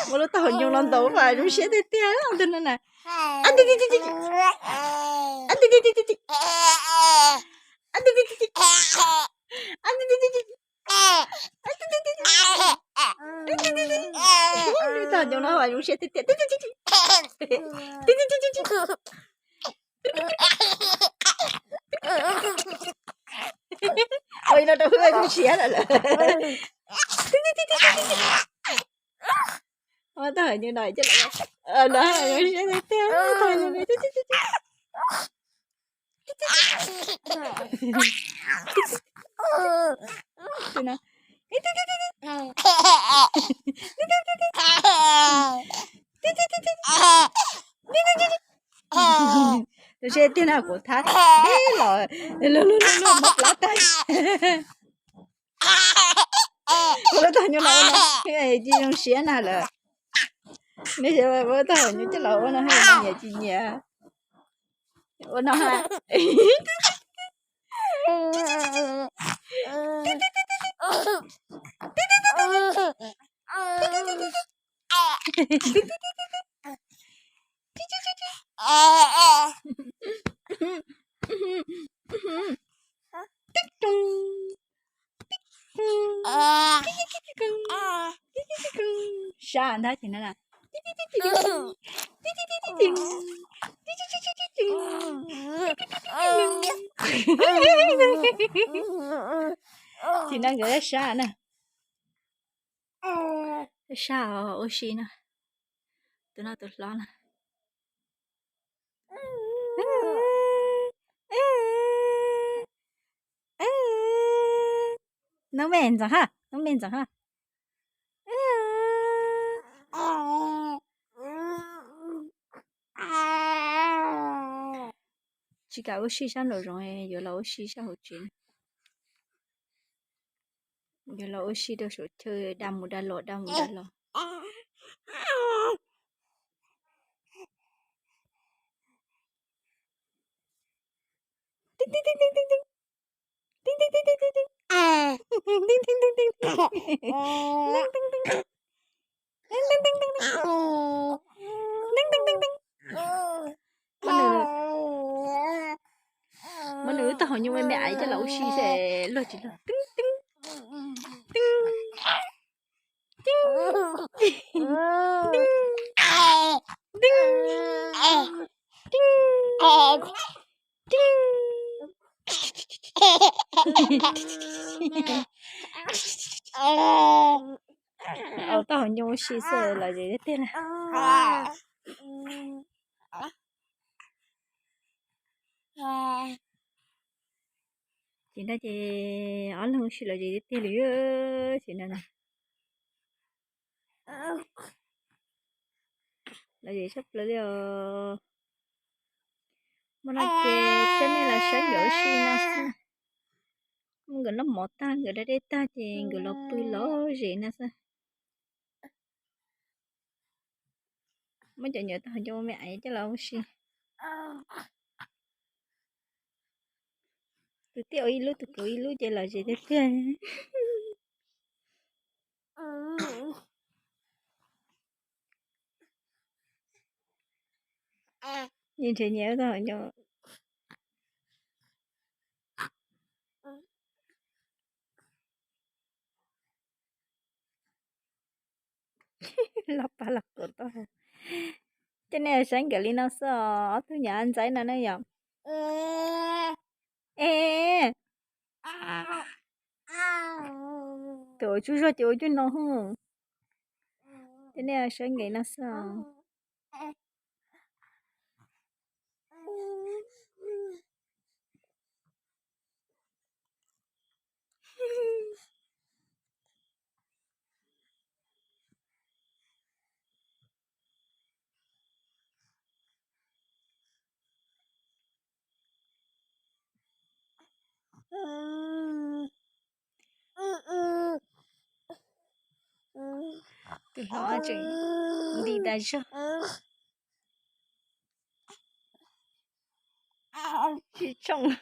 Muab lub taub hau nyuj no ntaus mas zoo siab tiag tiag tus no na. Lub taub hau nyuj no mas zoo siab tiag tiag. Ua no rau hwj zoo siab lawm lawm. Muab taub hau nyuj no coj los, no zoo siab tiag tiag, taub hau nyuj no. Zoo siab tiag na, kuv thab deb los luag luag luag mob plab tag. Ua lub taub hau nyuj no ua no, zoo siab na lawm. Nej xav ua lub taub hau nyuj coj los ua no, nyiam tsis nyiam? Ua no ha. Sab ntag ces no na. Ces no nkawd sab na. Sab ua si no. Tus no tus hlob na. Noob me ntxoov ha, noob me ntxoov ha. Tsis kam ua si sab nraum zoov, yuav los ua si sab hauv tsev. Yuav los ua si rau saum chaw da mus da los, da mus da los. Muab nws lub taub hau nyuj me me aiv coj los ua si seb luag tsis luag. Ua taub hau nyuj ua si xwb los zem tiag tiag na. Ces no ces ob leeg ua si los zem tiag tiag li. Ces no los zem tshaj plaws li os. Muaj no ces coj nej los saib nkawd ua si no xwb. Muab nkawd noj mov tag, nkawd da dej tag ces nkawd los pw los zem no xwb. Muab cov nyuam taub hau nyuj me aiv coj los ua si. Tus tij ua ib lub, tus kwv ua ib lub ces los zem tiag tiag. Nyias nrhiav nyias taub hau nyuj. Los pab los quav taub hau. Ces nej saib nkawd li no xwb os, ob tug nyuam ntxaib no ne yom. Es, tus ua tsuj zog ces ua cuag no hu. Ces nej sawv nkees no xwb os. Tus hlob tseem nti tas zog. Tsis tshooj.